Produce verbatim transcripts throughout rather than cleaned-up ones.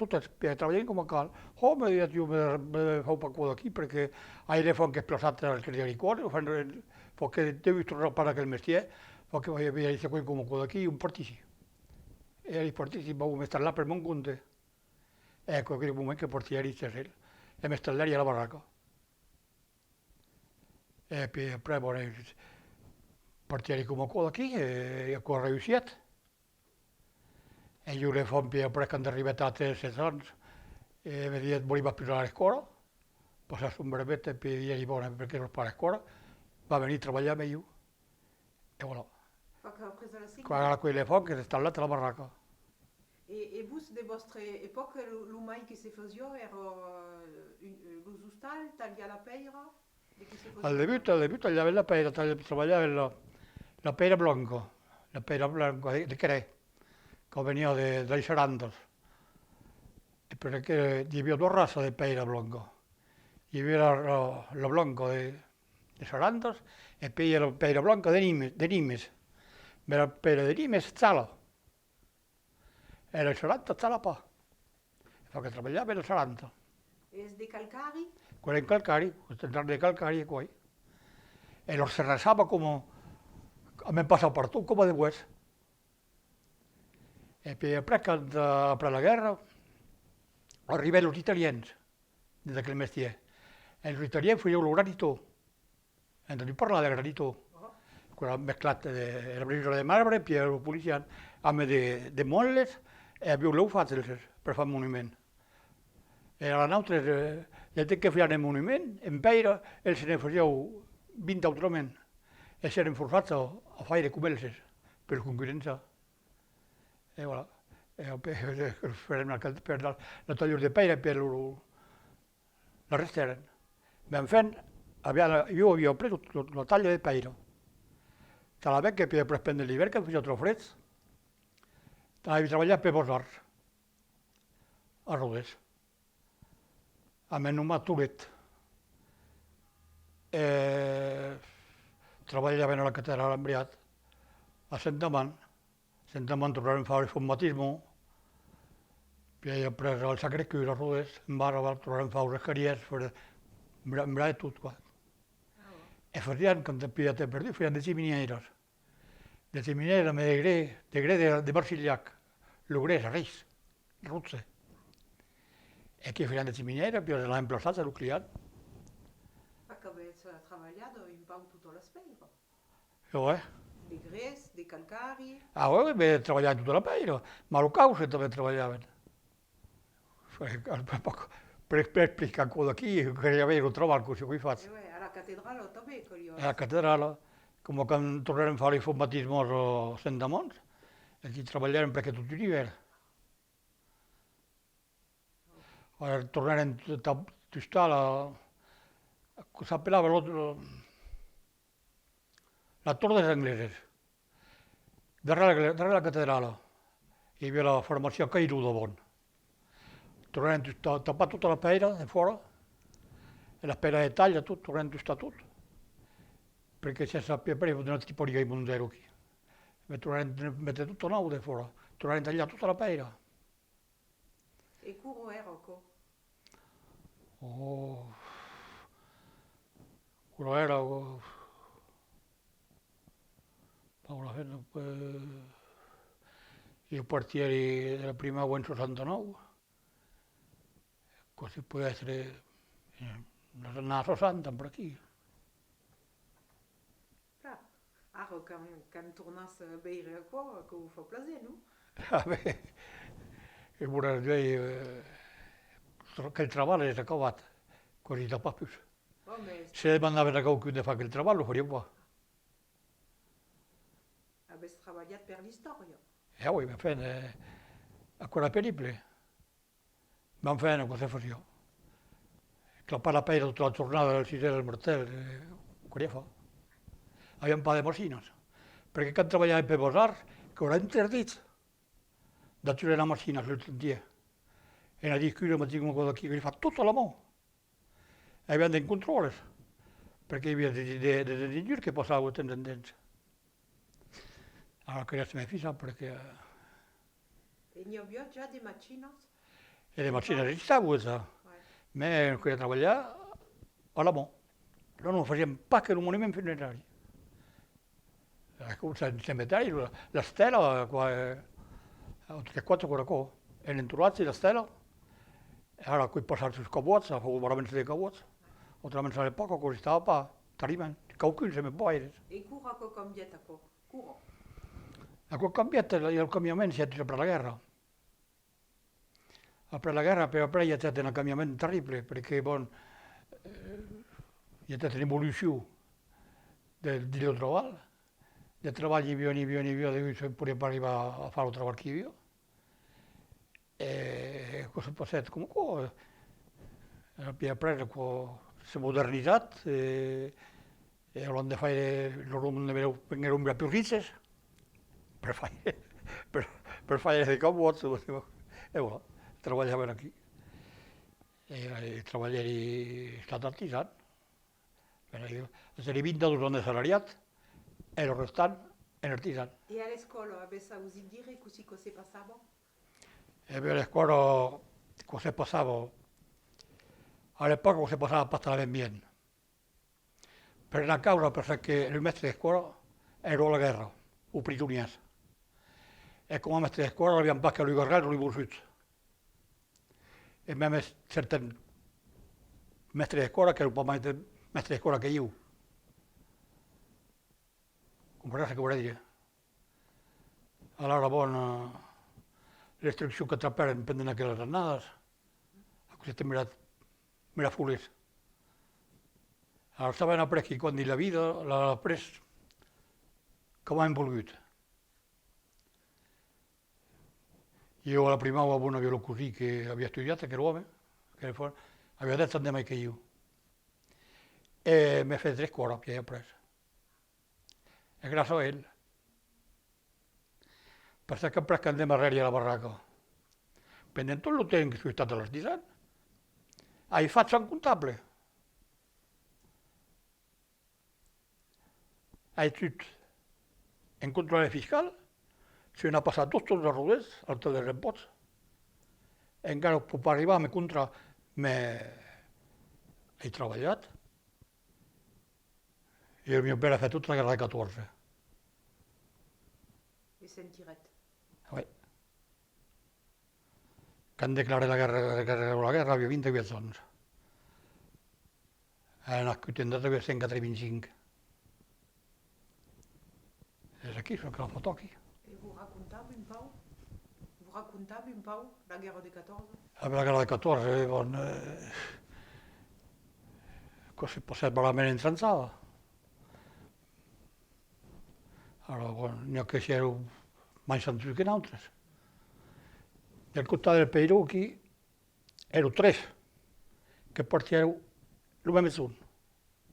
Totes, per trabalhar coma cal. Ò, me diguèt, jo me, me fau pas aquò d'aquí, perque ai l'enfant qu'es plaçat al Crèdit Agricole, enfin, fa que deu tornar pas aquel mestièr, fa que vau, vau èsser coma aquò d'aquí, un partissi. E ai partissi, vau m'installar per mon compte. E aquò, aquel moment que partièri chercher, e m'instalèri a la barraca. E puèi après, bon, partièri coma aquò d'aquí, e aquò reüssièt. E jo, l'enfant, puèi après, quand arribèt a tres, sèt ans, e me diguèt, vòli pas pus anar a l'escòla, passar son brevet, e puèi diguèri, bon, perqué vòs pas anar a l'escòla? Va venir trabalhar amb jo. E voilà. Fa que après a la cinc. Quand ara aquò, l'enfant qu'es installat a la barraca. E, e vos, de vòstra epòca, lo, lo mai que se fasiá èra, eh, un, eh, los ostals, talhar la pèira? De qué se fasiá? Al debut, al debut, talhàvem la pèira, talha-, trabalhàvem la, la pèira blanca, la pèira blanca de, de crè, que veniá de, de las Charandas. E perque i aviá doas raças de pèira blanca. I aviá la, la, la blanca de, de Charandas e puèi la pèira blanca de Nimes, de Nimes. Mès la pèira de Nimes chala. E la Charanta chala pas. E fa que trabalhàvem la Charanta. Es de calcari? Aquò èra en calcari, aquò èra de calcari, aquò. E los serrassava coma, amb un passapartout coma de boès. E puèi après, quand, eh, après la guèrra, arribèt los italians dins aquel mestièr. E los italians fasián lo granitò. Ai entendut parlar de granitò. Aquò èra mesclat de, èra brisura de marbre, puèi èra polician, amb de, de mòtles, e avián laufat, eles, per far monument. E ara nautres, eh, del temps que fasián un monument, en pèira, eles se ne fasián vint autrament. E s'èran forçats a, a faire coma eles, per concurrença. E voilà. E après, farem la, per la, la talhur de pèira, per lo, lo, la restèren. Mès enfin, aviá, jo aviá aprés lo, lo, la talha de pèira. Talàvem que, puèi après, pendent l'ivèrn, quand fasiá tròp freg, anavi trabalhar per Beaux-Arts, a Rodés. Amb un nomat Tolet. E trabalhàvem a la catedrala, en veritat, a Sent Amand. Sent Amand tornàrem far lo formatisme. Puèi après al Sacré-Cœur, a Rodés, en Barra, tornàrem far los escalièrs, far, en veritat, tot, quoi. E fasián, quand aviá temps perdut, fasián de chiminièiras. De chiminièiras, mès de grès, de grès de, de Marsilhac. Lo grès, ris, roge. E que fasián de chiminièiras, puèi las anavan plaçar a lo client. Ah, qu'avètz, eh, trabalhat un pauc totas las pèiras. E ouais. De grès, de calcari. Ah ouais, ouais, mès trabalhavan tota la pèira. Mas lo causse tanben trabalhavan. Fai, per, per explicar aquò d'aquí, que i aviá lo trabalh, cossí qu'ai fach. E ouais, a la catedrala tanben, que li... A la catedrala, coma quand tornèrem far los formatismes a Sent Amand, aquí trabalhèrem perque tot un ivèrn. Ara tornèrem t-, t-, tustar la, cossí s'apelava l'autre, la Tor dels Angleses. Darrèr la, darrèr la catedrala, i aviá la farmacia Cailloux davant. Tornèrem tus-, ta-, tapar tota la pèira de fòra, e la pèira de talha, tot, tornèrem tustar tot. Perque se sapiá pas, i aviá una tripariá imondèra aquí. Mès tornèrem metre tot en nòu de fòra, tornèrem talhar tota la pèira. E quora èra aquò? Ò, quora èra, ò, Paula Fenech, eh, ieu partièri de la prima en soixante-neuf. Cossí pòt èsser, eh, las annadas soixante, per aquí. Clar, ara, quand, quand tornatz, eh, veire aquò, que vos fa plaser, non? Ah ben, e voldrà dire, eh, tro-, aquel trabalh es acabat, quasi pas pus. Bon, mès se demandavan a quauqu'un de far aquel trabalh, lo fariá pas. Avètz trabalhat per l'istòria. E oui, enfin, eh, aquò èra penible. Mès enfin, aquò se fasiá. Clapar la pèira tota la jornada, al sisèr, al martèl, eh, o caliá far. Aviam pas de machinas, perque quand trabalhàvem per Beaux-Arts, qu'èra interdit d'aturar una machina sul chantièr. E n'ai dit, escusa, mas tinc aquò d'aquí, que li fa tot a la man. E aviam d'encontrar-les, perque i aviá de, de, de, de diners que passavan de temps en temps. Ara que se me fisa, perque, eh... E n'i aviá ja de machinas? E de machina existava, ça. Mès nos caliá trabalhar a la man. Nos, nos fasiam pas que lo monument funerari. Aquò, sèm, sèm metari, la, la stèla, quoi, eh, autres quatre, aquò, aquò. En entoratge, la stèla. E ara, aquò es passat sus cabots, fa barrament de cabots. Autrament, a l'epòca, aquò existava pas, talament. Quauqu'un, sèm pas gaires. E quora aquò cambièt, aquò? Quora? Aquò cambièt, i a lo cambiament, sièt après la guèrra. Après la guèrra, puèi après, i agèt un cambiament terrible, perque, bon, eh, i agèt una evolucion de, dins lo trabalh. De trabalh, i aviá, i aviá, i aviá, de se podiá pas arribar a far lo trabalh qu'i aviá. E aquò se passèt coma aquò, eh. E puèi après, aquò se modernizat, e E au lieu de faire lo ronde, venguèron plan pus riches per faire, per, per faire de cabots, e voilà, trabalhavan aquí. E, e trabalhèri estat artisan. Èri vint-e-dos ans de salariat e lo restant en artisan. E a l'escòla, avètz ausit dire cossí que se passava? E ben, a l'escòla, aquò se passava, a l'epòca, aquò se passava pas talament bien. Per una causa, per çò que lo mèstre d'escòla èra a la guèrra, o prisonièr. E coma mèstre d'escòla, aviam pas que los garrèls o los borsuts. E mème certans mèstres d'escòla qu'èran pas mai de mèstres d'escòla que ieu. Comprenes çò que vòle dire? Alara, bon, eh, l'instruccion qu'atrapèrem pendent aquelas annadas, aquò s'èra mirat, mirat foles. Alara, sabèm après quicòm dins la vida, l'a, l'a pres coma an volgut. Ieu, a la primaura, bon, aviá lo cosin que aviá estudiat, aquel òme, aquel fòrt, aviá dètz ans de mai que ieu. E me fèt tres còrs, puèi après. E gràcia a el. Per çò qu'après, quand demorèri a la barraca, pendent tot lo temps que soi estat a l'artisan, ai fach un comptable. Ai agut un contròle fiscal, se n'a passat dos jorns a Rodés, al Hotel de Rempòts. Encara pòt pas arribar a me contrar, mès ai trabalhat. E lo mieu pèra a fach tota la guèrra de catòrze. E se'n tirèt. Oui. Quand declarèt la guèrra, la guèrra, la guèrra, aviá vint-e-uèch ans. Ai nascut en dètz-e-uèch cent quatre-vingt-cinc. Es aquí, çò que la fòto aquí. E vos racontava un pauc? Vos racontava un pauc la guèrra de catòrze? Ah, la guèrra de catòrze, bon, eh, aquò se passèt bravament en tranchada. Alara, bon, n'i a que sièron mai santuts que nautres. Del costat del Peiron, aquí, èran tres que partièron lo mème jorn,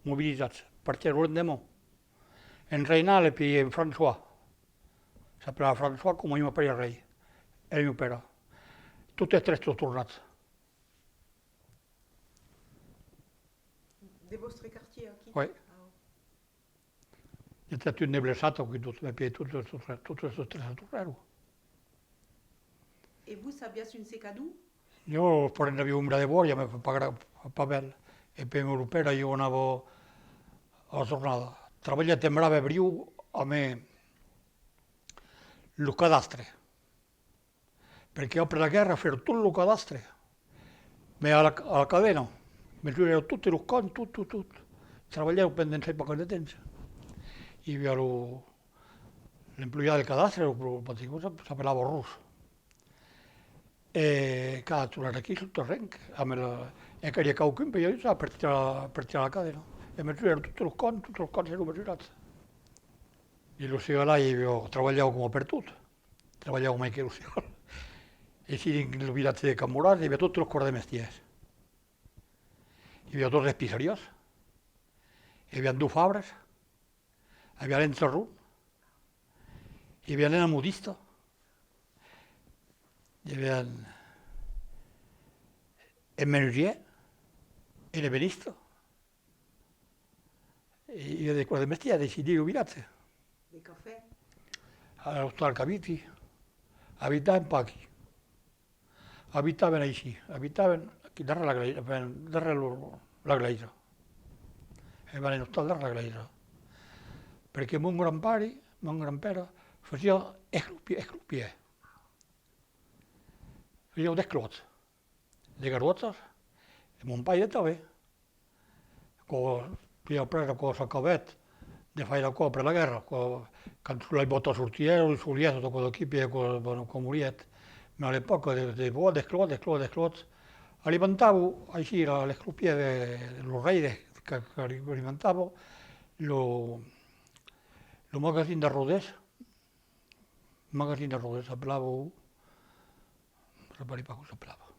mobilizats, partièron lo lendeman. En Reinald e puèi en François. S'apelava François, coma ieu m'apèri Rei, e lo mieu pèra. Totes tres son tornats. De vòstre quartièr, aquí? Oui. Ah. Èra un de blessat, aquí tot, e puèi totes, totes, totes los tres se tornèron. E vos aviatz un secador? Jo, per n'aviá un bra de bòria, mès pas gra-, pas bèl. E puèi lo pèra, ieu anava a la jornada. Trabalhèt en brave briu amb lo cadastre. Perque après la guèrra fèron tot lo cadastre, mès a la, a la cadena. Mesurèron totes los camps, tot, tot, tot. Trabalhèron pendent sai pas quant de temps. I aviá lo, l'emploiat del cadastre, lo, lo patron, s'a-, s'apelava Ros. E qu'a tornat aquí sul terren, amb la, e caliá quauqu'un per ajudar per tirar, per tirar la cadena. E mesurèron totes los camps, totes los camps èran mesurats. E lo segalàs, trabalhava coma pertot. Trabalhava mai que lo segalàs. E aicí, dins lo vilatge de Camoràs, i aviá totes los còrs de mestièrs. I aviá dos especiariás, i aviá dos fabras, i aviá l'enterron, i aviá una modista, i aviá un menusièr e un ebenista. E i a de còrs de mestièr aicí dins lo vilatge. De cafè? A l'ostal qu'abiti, abita en Paquí. Abitavan aicí, abitavan aquí darrèr la glèisa, enfin, darrèr lo, la glèisa. E van en ostal darrèr la glèisa. Perque mon grand-pari, mon grand-père, fasiá esclopi-, esclopièr. Fasiá d'esclòps, de garotas, e mon paire tanben. Aquò, puèi après, aquò s'acabèt de faire aquò après la guèrra, aquò, quand las bòtas sortièron, los solièrs, tot aquò d'aquí, puèi aquò, bon, aquò morièt. Mès a l'epòca de, de boas, d'esclòps, d'esclòps, d'esclòps, alimentavan, aicí, la, l'esclopièr de, de los rèires, que, que alimentava lo, lo magasin de Rodés, magasin de Rodés, s'apelava, me rapèli pas com s'apelava.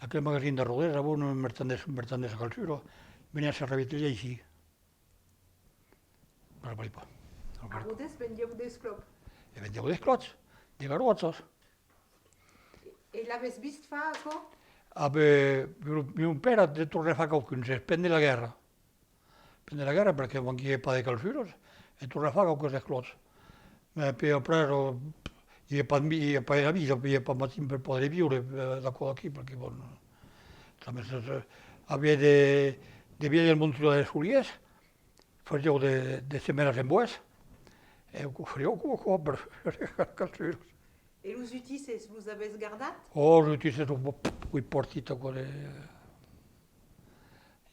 Aquel magasin de Rodés, avon un merchand de, un merchand de calçura, veniá se revitalhar aicí. Me rapèli pas. Me rapèli pas. A Rodés vendián d'esclòps? E vendián d'esclòps, de garotas. E, e l'avètz vist far aquò? Ah ben, mon, mon père de tornar far quauqu'uns, pendent la guèrra. Pendent la guèrra, perque manquiá pas de calçuras, e tornar far quauques esclòps. Mès puèi après, euh, i aviá pas de mi-, i aviá pas de vida, i aviá pas de matin per poder viure, eh, d'aquò d'aquí, perque, bon, tanben, eh, aviá de, de vièlhas monturas de solièrs, fasián de, de semenas en boès, e aquò fasián aquò, aquò per far calçuras. E los utisses, los avètz gardat? Oh, los utisses, o, pff, o ai partit aquò de,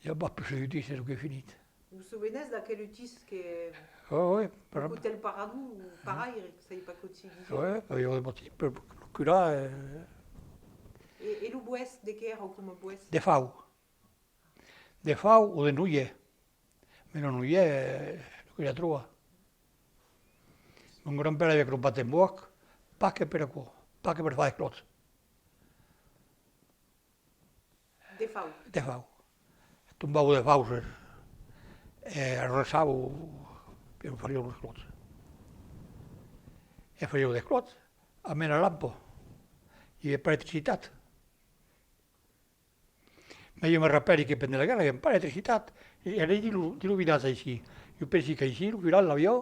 i a pas pus d'utisses, o qu'es finit. Vos sovenètz d'aquel utís que... Oh, oui, per... Cotèl parador o paraire, sai pas cossí disián. Oui, aviá de motiu per lo curar, eh. E, e lo boès, de qué èra coma boès? De fau. De fau o de noièr. Mès lo noièr, eh, lo caliá trobar. Mon grand-père aviá cropat un bòsc, pas que per aquò, pas que per far d'esclòps. De fau. De fau. Tombavan de faus, eh, e arrossavan, e fasián los esclòps. E fasián d'esclòps amb una lampa. I aviá pas d'electricitat. Mès ieu me rapèli que pendent la guèrra i aviá pas d'electricitat. E èra dins lo, dins lo vilatge aicí. Ieu pensi qu'aicí, lo vilatge l'aviá,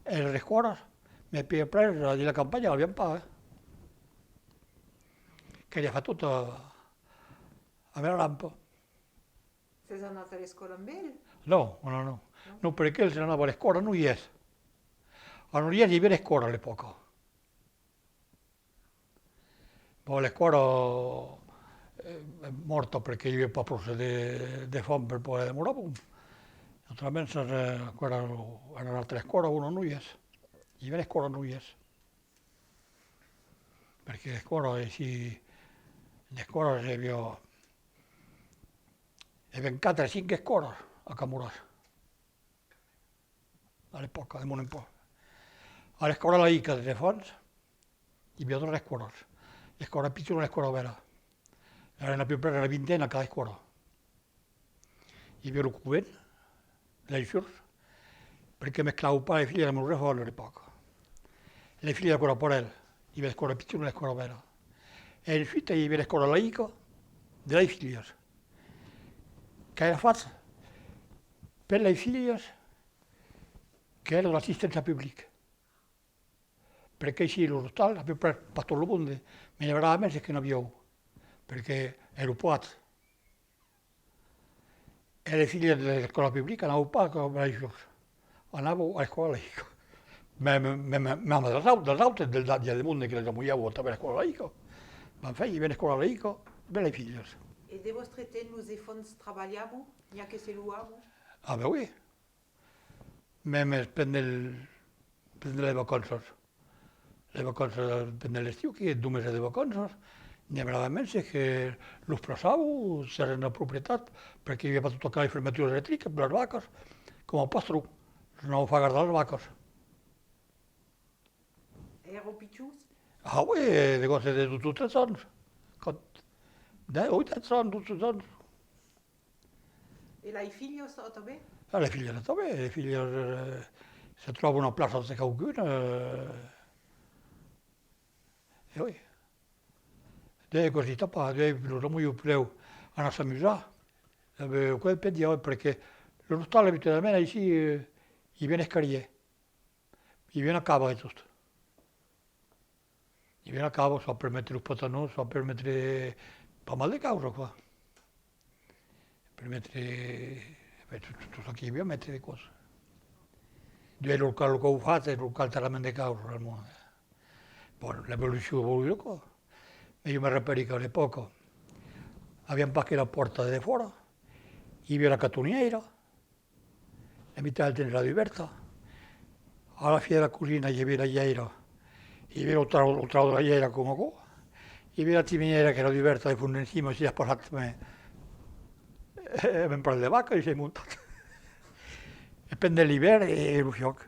e las escòlas, mès puèi après, dins la campanha, l'avián pas, eh. Caliá far tot, eh, amb la lampa. Sètz anat a l'escòla amb el? Non, non, non. Non? Non, perque el se n'anava a l'escòla noièr. A noièr i aviá l'escòla a l'epòca. Bon, l'escòla, eh, es mòrta perque i aviá pas pròche de, de fòm per poder demorar, bon. Autrament, se, eh, aquò èra, èra una autra escòla, una noièr. I aviá l'escòla noièr. Perque l'escòla, aicí, l'escòla, i aviá, i aviá quatre, cinc escòlas a Camoràs. A l'epòca de mon empòr. A l'escòla laïca de Defòns, i aviá doas escòlas, l'escòla pichona e l'escòla bèla. Èran a peu près una vintena a cada escòla. I aviá lo covent, las surs, perque mesclavan pas las filhas amb los enfants a l'epòca. Las filhas d'aquò èra parelh, i aviá l'escòla pichona e l'escòla bèla. E ensuite i aviá l'escòla laïca de las filhas, qu'èra fach per las filhas, qu'èra de l'assisténcia publica. Perque aicí, los ostals, a peu près pas tot lo monde, mès i aviá rarament que n'avián, perque èran poats. E las filhas de l'escòla publica anavan pas a las surs, anavan a l'escòla laïca. Mès, mès, mès, mès, mès amb las aut-, las autres, del, i a de monde que las amoiavan tanben a l'escòla laïca. Mès enfin, i aviá una escòla laïca per las filhas. E de vòstre temps, los enfants trabalhavan? N'i a que se loavan? Ah ben oui. Mèmes pendent, pendent las vacanças. Las vacanças, pendent l'estiu, que es dos meses de vacanças, n'i aviá rarament que los plaçavan, s'èran a proprietat, perque i aviá pas tot aquelas fermeturas electricas per las vacas, coma pastron, los anavan far gardar las vacas. Èran pichons? Ah oui, de gòsses de dotze o tretze ans. Quand, de, oui, tretze ans, dotze ans. E las filhas, tanben? Ah, las filhas, tanben. Las filhas, eh, se tròba una plaça de quauqu'un, eh, e oui. De quasi tapar, de los amoiavan puslèu anar s'amusar. E ben, aquò dependiá, perque los ostals, abitualament, aicí, eh, i aviá un escalièr. I aviá una cava e tot. I aviá la cava, soit per metre los patanons, soit per metre pas mal de causas, quoi. Per metre, ben, tot, tot, tot çò que i aviá a metre de còps. Duèi lo cal, lo cau fat, e lo cal talament de causas, realament. Bon, l'evolucion vòl dire aquò. Mès ieu me rapèli qu'a l'epòca, aviam pas que la pòrta de defòra, i aviá la catonièira, la mitat del temps èra dubèrta. A la fin de la cosina i aviá la lhèira, i aviá lo trau, lo trau de la lhèira coma aquò, i aviá la chiminièira qu'èra dubèrta de fons en cima, si as passat, mès, eh, un parelh de vacas, i soi montat. E pendent l'ivèrn, e, e lo fiòc.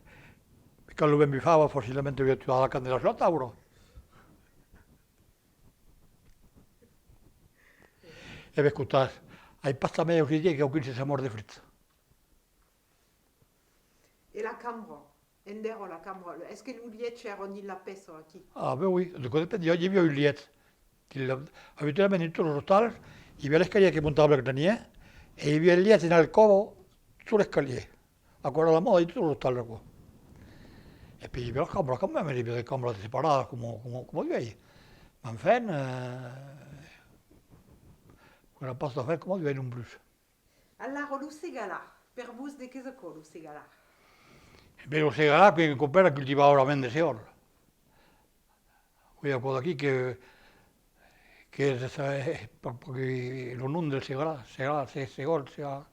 E quand lo vent bufava, facilament aviá tuat la candela sus la taula. E ben, escotatz, ai pas jamai ausit dire qu'aucun se siá mòrt de fred. E la cambra? Ende èra la cambra? Es que lo lièch èra dins la pèça aquí? Ah ben oui, de còps de pendent, i aviá un lièch. Dins la, abitualament dins totes los ostals, i aviá l'escalièr que montava al granièr, e i aviá un lièch dins la còva sus l'escalièr. Aquò èra la mòda dins totes los ostals, aquò. E puèi i aviá la cambra quand même, i aviá de cambras separadas coma, coma, coma duèi. Mès enfin, eh, èra pas tot a fait coma duèi non plus. Alara, lo segalar, per vos, de qu'es aquò, lo segalar? E ben, lo segalar, qu'un còp èra cultivava solament de segòl. Oui, aquò d'aquí que, que es, eh, per, per lo nom del segalar, segalar, se-, segòl, segalar.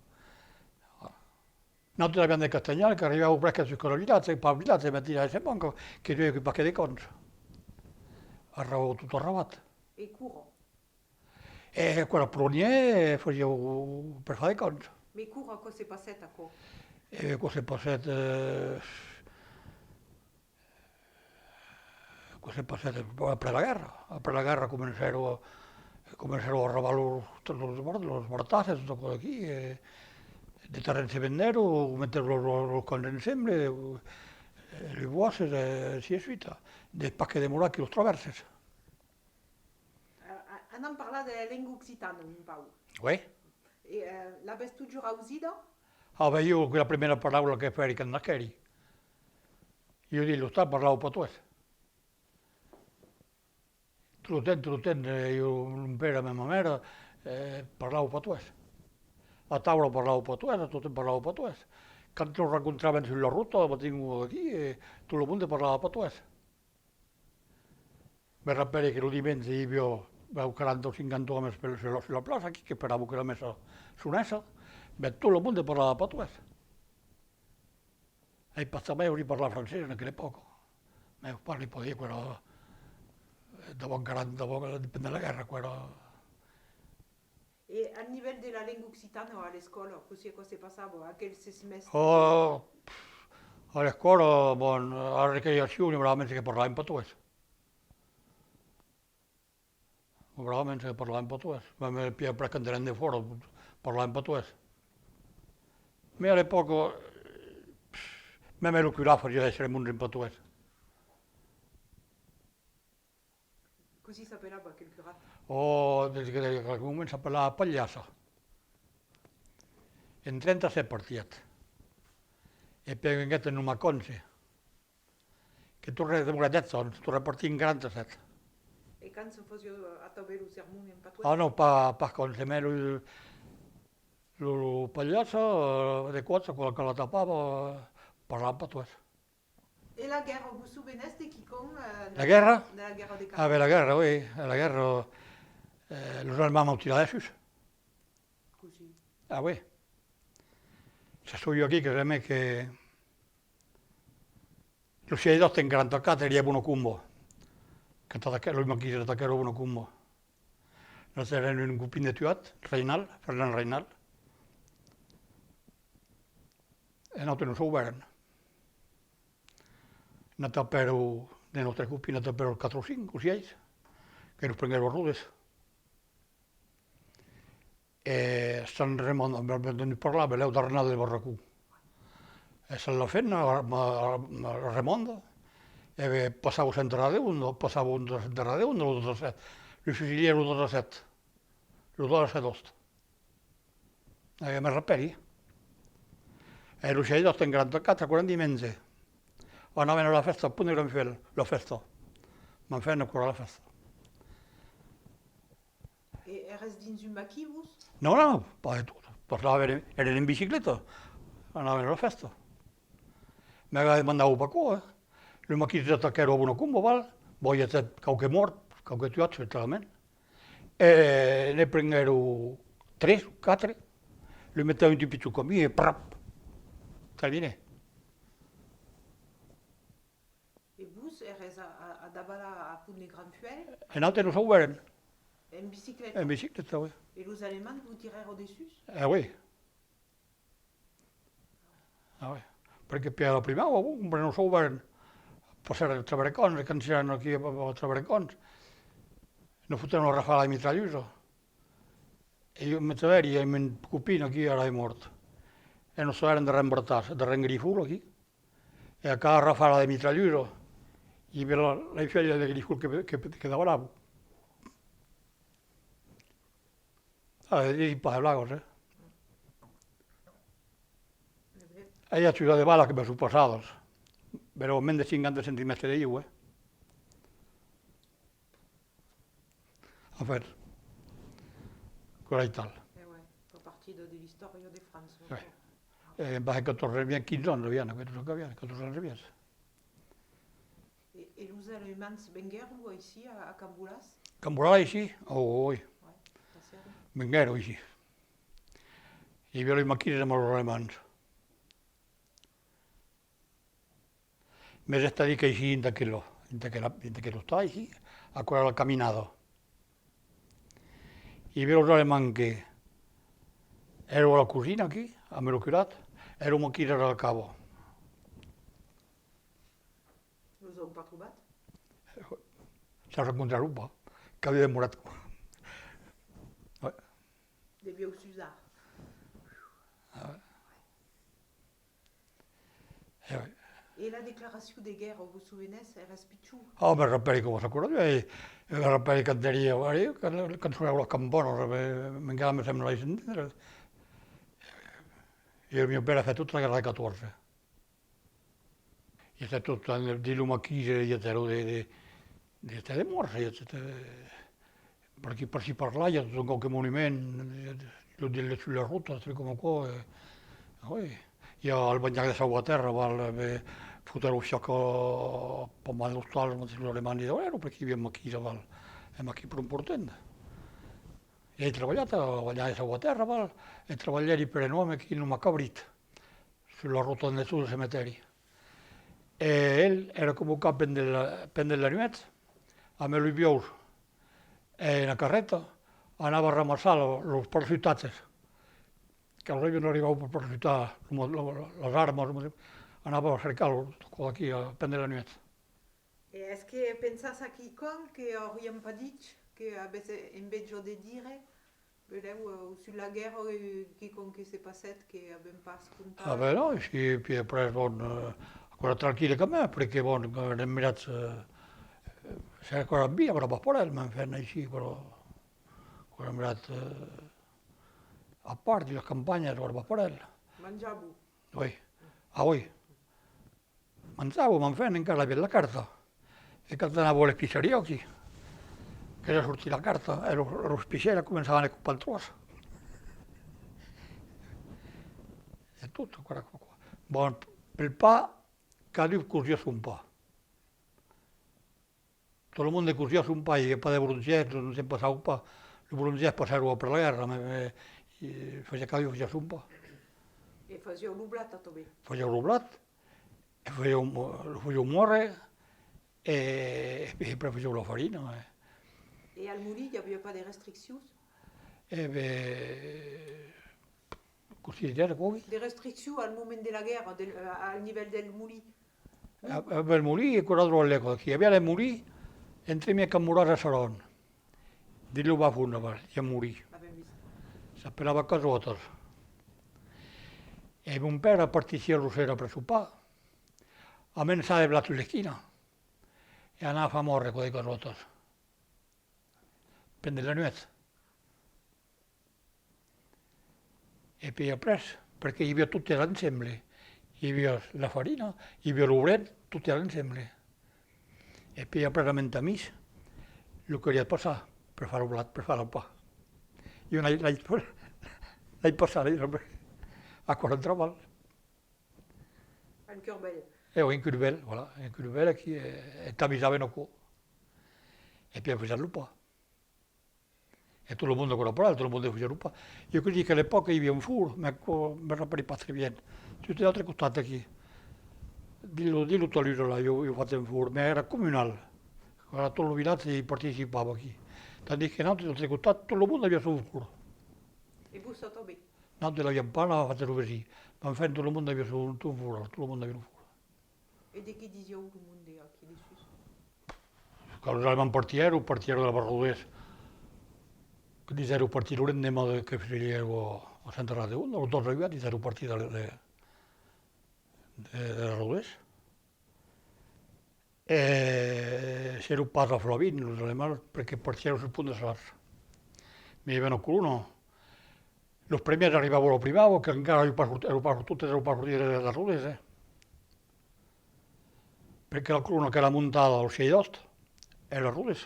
Nautres aviam de castanhal qu'arribava presque jusca al vilatge, pas al vilatge, mès tira de semanca, que duèi que paquet de camps. Arrau, tot arrabat. E quora? E aquò èra prunièr, fasiá per far de camps. Mès quora aquò se passèt, aquò? E aquò se passèt, eh, aquò se passèt après la guèrra. Après la guèrra comencèron, comencèron a arrabar los, los, los bartasses, tot aquò d'aquí, e de terrens se vendèron, metèron los, los, los camps ensemble, e, e los bòsces, e ainsi de suite. De pas que demorar aquí los travèrses. A-, a-, anam parlar de la lenga occitana un pauc. Oui. E, eh, l'avètz totjorn ausida? Ah ben, ieu, la primièra paraula que fèri quand nasquèri. Ieu dins l'ostal parlava patoès. Tot lo temps, tot lo temps, eh, ieu, mon pèra, ma, ma mèra, eh, parlava patoès. A taula parlava patoès, a tot temps parlava patoès. Quand nos rencontràvem sus la rota, al matin o aquí, eh, tot lo monde parlava patoès. Me rapèli que lo dimenge i aviá, ben, quaranta o cinquanta òmes per, sus la, sus la plaça, aquí, qu'esperavan que la messa sonèsse, ben, tot lo monde parlava patoès. Ai pas jamai ausit parlar francés en aquela epòca. Mès pòdi, pòdi dire qu'èra, eh, davant quaranta, davant, pendent la guèrra, qu'èra. E a nivèl de la lenga occitana a l'escòla, cossí aquò se passava, aquel ses mèstres? Oh, pff, a l'escòla, bon, a la recreacion, generalament se que parlavan patoès. Generalament se que parlavan patoès. Mème, eh, puèi après, quand anèm defòra, parlavan patoès. Mès a l'epòca, pff, mème lo curat fasiá de sermons en patoès. Cossí s'apelava aquel curat? Oh, des que, des que comença s'apelava Palhassa. En trenta-sèt partièt. E puèi venguèt nomat cònse. Que tornèt demorar dètz ans, tornèt partir en quaranta-sèt. E quand se fasiá atanben lo sermon en patoès? Ah non, pas, pas cònse, mès lo, lo, lo Palhassa, eh, de còps, quand, quand la tapava, eh, parlava patoès. E la guèrra, vos sovenètz de quicòm, eh, de la guèrra? De la guèrra de Cap? Ah ben, la guèrra, oui. La guèrra, eh, los Alemands m'an tirat dessús. Cossí? Ah oui. Se soi aquí que remè que lo sièis d'agost en quaranta-quatre, èri a Bona Comba. Quand ataquè-, los maquisses ataquèron Bona Comba. Nos èrem un copin de tuat, Rainal, Fernand Rainal. E nautres nos sauvèrem. N'atapèron, de nòstres copins, n'atapèron quatre o cinc o sièis, que nos prenguèron a rodes. E Sant Raimond, avèm entendut parlar, belèu d'Arnal de Barracon. E Sant Lafèna, ma, ma, Raimonda, e ben, passava Sent Radéu, passava un de Sent Radéu, lo dètz-a-sèt. Lo fusilhèron lo dètz-a-sèt. Lo dètz-a-sèt d'agost. E me rapèli. E lo sièis d'agost en quaranta-quatre, aquò èra un dimenge. Anàvem a la fèsta Pont de Grenfell, la fèsta. M'enfant, aquò èra la fèsta. E èretz dins un maquis, vos? Non, non, pas de tot. Passava, èrem, èrem en bicicleta, anàvem a la fèsta. Mès demandava pas aquò, eh. Lo maquis ataquèron a bona comba, val? Bon, i agèt quauque mòrt, quauque tuat, certament. E ne prenguèron tres o quatre, lo metèron dins un pichon camin e prap! Terminé. E vos èretz a, a, a davalar a Pont de Grand Fuèlh? E nautres nos sauvèrem. En bicicleta? En bicicleta, oui. E los alemands vos tirèron dessús? E oui. Ah oui. Perque per la primava, bon, nos sauvèrem. Passèrem a travèrs camps, e quand èran aquí a, a travèrs camps, nos fotèron una rafala de mitralhusa. E ieu me trobèri amb un copin aquí, ara es mòrt. E nos trobèrem darrèr Bartàs, darrèr Grifol aquí. E a cada rafala de mitralhusa, i aviá la, la fuèlha de Grifol que, que, que davalava. Ah, disi pas de blagas, eh. E i a tuat de balas que me son passadas. Però mens de cinquanta centimètres de ieu, eh. En fait, aquò èra aital. E ouais, fa partida de l'istòria de França, ouais. Aquò. E en quatorze e mièg, quinze ans avián, aquò, tot çò qu'avián, quatorze ans e mièg. E, e los alemands venguèron aicí, a, a Cambolàs? Cambolàs, aicí? Oh, oui. Ouais, passèron. Venguèron aicí. I aviá los maquis amb los alemands. Mès es a dire qu'aicí, dins aquel, dins aquel, dins aquel ostal aicí, aquò èra la caminada. I aviá los alemands que èran a la cosina aquí, amb lo curat, e los maquis èran a la cava. Los an pas trobat? Se rencontrèron pas, qu'aviá demorat. Ouais. Devián s'usar. Ah ouais. E oui. E la declaracion de guèrra, vos sovenètz? Èretz pichon? Ah, me rapèli coma s'aquò, e, e me rapèli quand èri, allez, quand, quand sonèron las campanas, me, me, encara me sembla entendre. E lo mieu père a fait tota la guèrra de quatorze. I a tot, dins lo maquis, i a de, de, de, de mòrts, i a tot, eh, per aquí, per ací, per là, i a tot un quauque monument, eh, lo, de, sus la rota, un truc coma aquò, eh, ah oui. I a al banhac de Sauvatèrra, val, eh, fotèron fiac a pas mal d'ostals, mas los alemands dison, eh, perque i aviá un maquis aval, un maquis pro important. I ai trabalhat al banhac de Sauvatèrra, val, e trabalhèri per un òme que se noma Cabrit. Sus la rota en dessús del cemetèri. E el èra convocat pendent la, pendent la nuèch, amb los buòus e una carreta, anava ramassar lo, los parachutatges, que los avián arribat per parachutar lo, lo, las armas, anava cercar-los, aquò aquí, pendent la nuèch. E es que pensatz a quicòm que aurián pas dich, que avètz enveja de dire? Belèu, eh, sus la guèrra, eh, quicòm que se passèt que avèm pas contat. Ah ben non, aicí, e puèi après, bon, eh, aquò èra tranquille quand même, perque, bon, quand èrem mirats, eh, eh, se aquò èra en vida, aquò èra pas per el, mès enfin, aicí, aquò èra, aquò èra mirat, eh, a part, dins las campanhas, aquò èra pas per el. Manjavan? Oui. Ah oui. Manjavan, mès enfin, encara avián la carta. E quand anava a l'espiceria aquí, qu'èra sortit la carta, e los, los espicèrs començavan a copar en tròç. E tot, aquò èra aquò. Bon, pel pan, cadun cosiá son pan. Tot lo monde cosiá son pan, i aviá pas de bolongièrs, non se'n passava pas. Los bolongièrs passèron après la guèrra, mès, mès, eh, fasiá cadun fasiá son pan. E fasián lo blat, atanben? Fasián lo blat, e fasián, lo fasián mòrre, e, e après fasián la farina, eh. E al molin, i aviá pas de restriccions? E ben, cossí dire, aquò? De restriccions al moment de la guèrra, del, al nivèl del molin? A, a, pel molin, aquò èra dròlle, aquò. Aquí i aviá le molin, entremièg Cambolàs e Saron. Dins lo bas fons, aval, i a un molin. S'apelava Casòtas. E mon père partissiá lo ser après sopar, amb un sac de blat sus l'esquina, e anava far mòrre aquò de Casòtas. Pendent la nuèch. E puèi après, perque i aviá tot èra ensemble. I aviá la farina, i aviá lo bren, tot èra ensemble. E puèi après, amb un tamís, lo caliá passar per far lo blat, per far lo pan. Ieu l'ai, l'ai, l'ai passat, l'ai, aquò èra un trabalh. Un curbèl. E oui, un curbèl, voilà, un curbèl aquí, e, e tamisavan aquò. E puèi fasián lo pan. E tot lo monde aquò era plan, tot lo monde fasiá lo pan. Ieu cresi que a l'epòca i aviá un forn, mès aquò me rapèli pas très bien. Just de l'autre costat aquí. Dins lo, dins lo talús, là, i aviá, i aviá fach un forn, mès èra comunal. Aquò èra tot lo vilatge i participava aquí. Tandis que nautres, de l'autre costat, tot lo monde aviá son forn. E vos tanben? Nautres l'aviam pas, l'aviá fach lo vesin. Mès enfin, tot lo monde aviá son, son forn, tot lo monde aviá lo forn. E de qué disiá lo monde aquí dessús? Quand los Alemands partièron, partièron de la Barrodés. Que disèron partir lo lendeman de, que fasián a, a Santa Radegunda, los dos arribats disèron partir de, de, de, de la Rodés. E sièron pas a Flavin, los Alemands, perque partièron sul Pont de Salars. Mès i aviá una colona. Los premièrs arribavan a la Primauba, qu'encara èran pas sort-, èran pas sortits, èran pas sortits de, de Rodés, eh. Perque la colona qu'èra montada al sièis d'agost, èra Rodés.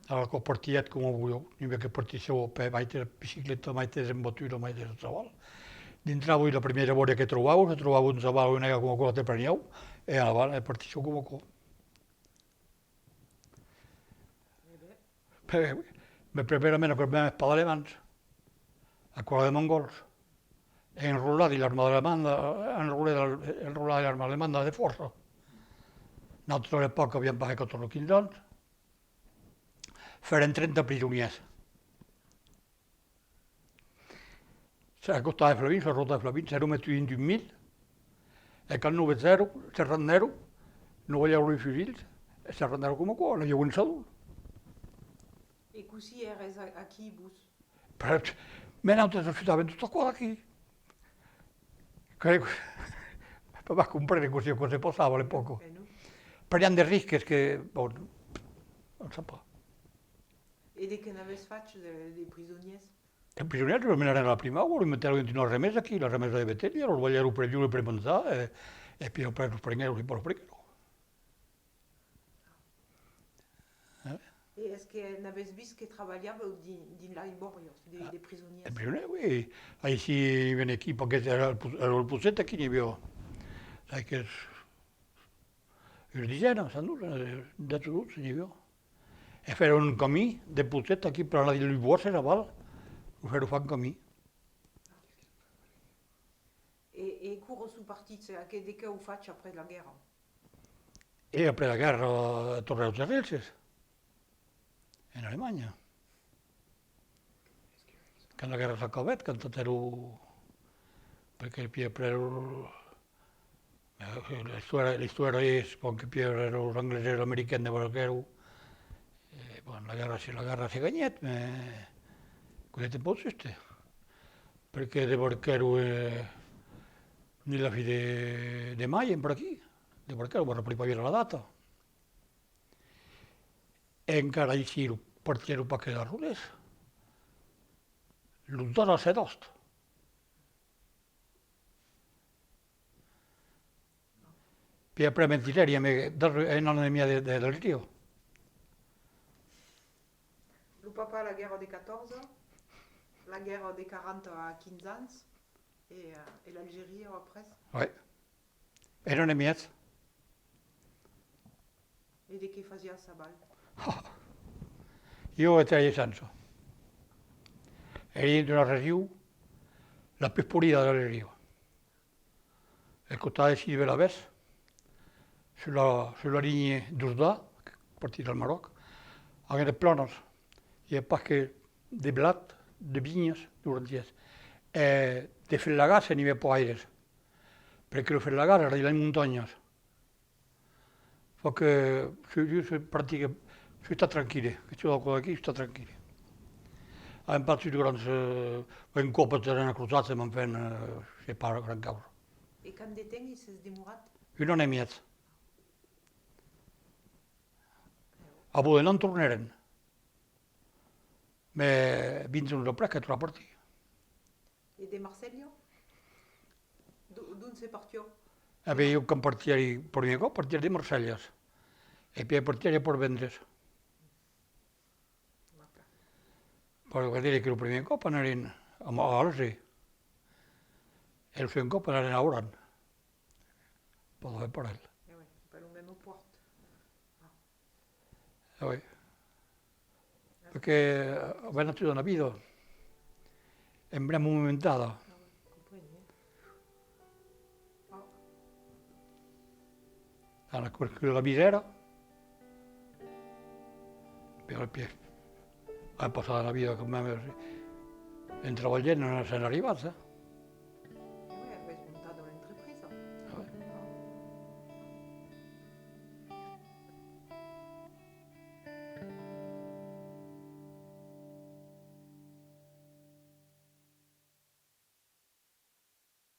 Alara aquò partièt coma volián, n'i aviá que partissián a pè, maites a bicicleta, maites en voatura, maites a chaval. Dintravan la primièra bòria que trobavan, se trobavan un chaval o un aiga coma aquò, te prenián, e anavan, e partissián coma aquò. Eh ben. Ben, oui. Mès primièrament aquò èran pas d'Alemands, aquò èra de Mongòls. E enrolats dins l'armada alemanda, enrolats, enrolats dins l'armada alemanda de fòrça. Nautres a l'epòca aviam pas que catorze o quinze ans. Fèrem trenta prisonièrs. Al costat de Flavin, sus la rota de Flavin, s'èran metuts dins un mil, e quand nos vegèron, se rendèron, nos balhèron los fusilhs, e se rendèron coma aquò, n'avián un sadol. E cossí èretz a-, aquí, vos? Mès nautres ajudàvem tot aquò d'aquí. Que, pòs pas comprene cossí aquò se passava a l'epòca. Eh non. Preniam de risques que, bon, on sap pas. E de qué n'avètz fach de, de prisonièrs? De prisonièrs, los menarèm a la Primauba, los metèron dins una remesa aquí, la remesa de Betelha, los balhèron per viure e per manjar, e, e puèi après los prenguèron, los prenguèron. Eh? E es que n'avètz vist que trabalhavan dins, dins las bòrias de, de prisonièrs? Ah, de prisonièrs, oui. Aicí, ven aquí, perque èra lo pos-, èra lo Poset aquí, n'i aviá. Sai qu'es una desena, sans doute, eh, dètz o dotze, n'i aviá. E fèron un camin de Poset aquí per anar dins los bòsces aval, lo fèron far un camin. E, e quora son partits? E que, de qué an fach après la guèrra? E après la guèrra, tornèron a Rèlses, en Alemanha. Quand la guèrra s'acabèt, quand èran, perque puèi après, eh, l'istòria, l'istòria es, bon, que puèi après los Anglés e los Americans debarquèron, e, bon, la guèrra, se, la guèrra se ganhèt, mès aquò es un pauc juste, perque debarquèron, eh, dins la fin de, de mai, per aquí, debarquèron, me rapèli pas bien la data. E encara aicí, lo, partièron pas que de Rodés. Lo dètz-e-sèt d'agost. Puèi après, mentidèri, amé, un an e mièg de, de, d'Algeria. Lo papà, la guèrra de catorze, la guèrra de quaranta a quinze ans, e, eh, e l'Algeria après? Oui. Un an e mièg. E de qué fasiatz aval? Ieu èri a Essença. Èri dins una region la pus polida de l'Algeria. Al costat de Sidi Bel Abbès, sus la, sus la linha d'Oujda, que partís al Maròc, aviá de planas, i aviá pas que de blat, de vinhas, durant dias. E de felagàs n'i aviá pas gaires, perque lo felagàs èra dins las montanhas. Fa que, soi, soi, soi practica-, soi estat tranquille, que soi d'aquò aquí, soi estat tranquille. Avèm pas agut grands, eh, un còp èran acrochats, mès enfin, eh, es pas grand causa. E quant de temps i sètz demorat? Un an e mièg. Au bout d'un an tornèrem. Mès vint ans après, qu'èra partit. E de Marselha? Do-, d'ont se partiá? E ben, jo, quand partièri, primièr còp, partièri de Marselhas. E pièi partièri a Pòrvendres. Però cal dire que lo primièr còp anèrem a Alger. E lo segond còp anèrem a Oran. Pas de parelh. Eh oui, pas lo mème pòrt. Ah oui. Perque, eh, avèm nascut una vida en brèma momentada. An aquercut la misèra, per al pièch. An passat una vida quand même, en trabalhant, on sèm arribats, eh?